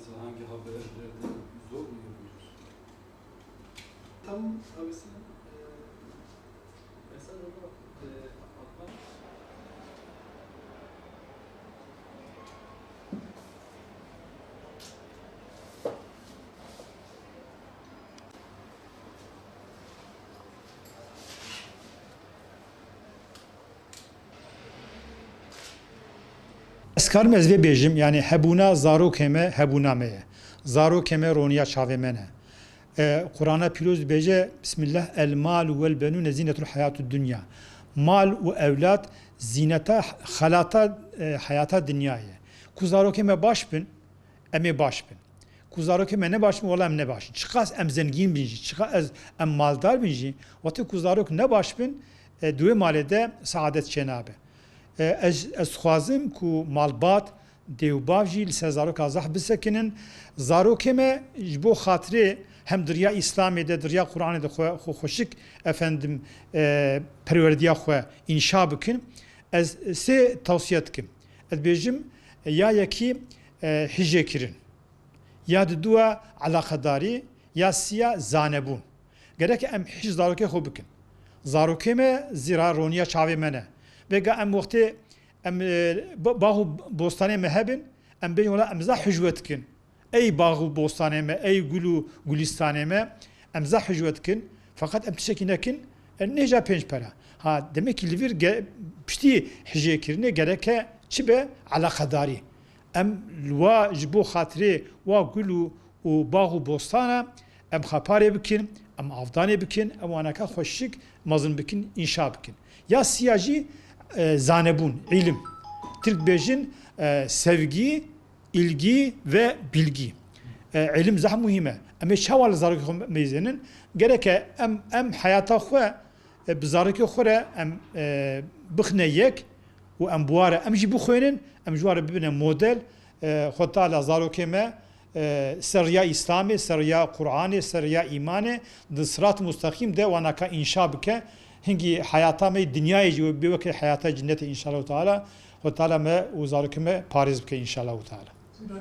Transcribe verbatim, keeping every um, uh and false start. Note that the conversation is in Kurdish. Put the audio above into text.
Hangi haberlerde zor mu yapıyorsun? Tam abisi, e, mesaj olarak, e, atmak. Ez karim ez vê bêjim, yanî hebûna zarokê me hebûna me ye. Zarokê me roniya çavê me ne. E, Qur'ana Pîroz dibêje, Bismillah, el mal vel benûne zînetul hayatud dunya. Mal û ewlad zîneta, xelata, e, heyata dinya ye. Ku zarokê me baş bin, em ê baş bin. Ku zarokê me ne baş bin, wela em ne baş in. Çiqas em zengîn bin jî, çiqas ez, em maldar bin jî, wextê ku zarok ne baş bin, e, di wê malê de seadet çênabe. E, ez, ez dixwazim ku malbat, dê û bav jî li ser zaroka zehf bisekinin. Zarokê me ji bo xatirê hem di riya Îslamê de, di riya Qur'anê de xwe, xwe xweşik, efendim, e, perwerdiya xwe înşa bikin. Ez sê tewsiye dikim. Ez dibêjim, ya yekî, e, hijêkirin, ya diduwa eleqedarî, ya siya zanebûn. Gerek em hij zarokê xwe bikin. Zarokê me zîra roniya çavê me ne. Vêga em wextê em, e, ba-, bax û bostanê me hebin, em bêjin wela em zehf hijwe dikin. Ey bax û bostanê me, ey gul û gulîstanê me, em zehf hijwe dikin, feqet em tiştekî nekin, em nêja pênc pera. Ha, demek ki li vir ge-, piştî hijêkirinê gereke çi be? Eleqedarî. Em li wa, ji bo xatirê wa gul û, û bax û bostana em xeparê bikin, em avdanê bikin, em waneka xweşik mezin bikin, înşa bikin. Ya siya jî, e, zanebûn, îlim. Tirk bêjin, e, sevgi, ilgi ve bilgi. E, îlim zehf muhîm e. Em ê çawa li zarokê xwe meyzênin? Gereke em, em heyata xwe, e, bi zarokê xwe re em, e, bixine yek û em bi wa re, em jî bixwênin, em ji wa re bibine model. E, Xwedê Teala zarokê me, e, ser riya Îslamê, ser riya Qur'anê, ser riya îmanê, di sirat musteqîm de wanaka înşa bike. Hingî heyata me, dinyayê jî bê weke heyata cinnetê înşallahu teala. Xwedê Teala me û zarokê me parêz bike înşallahu teala.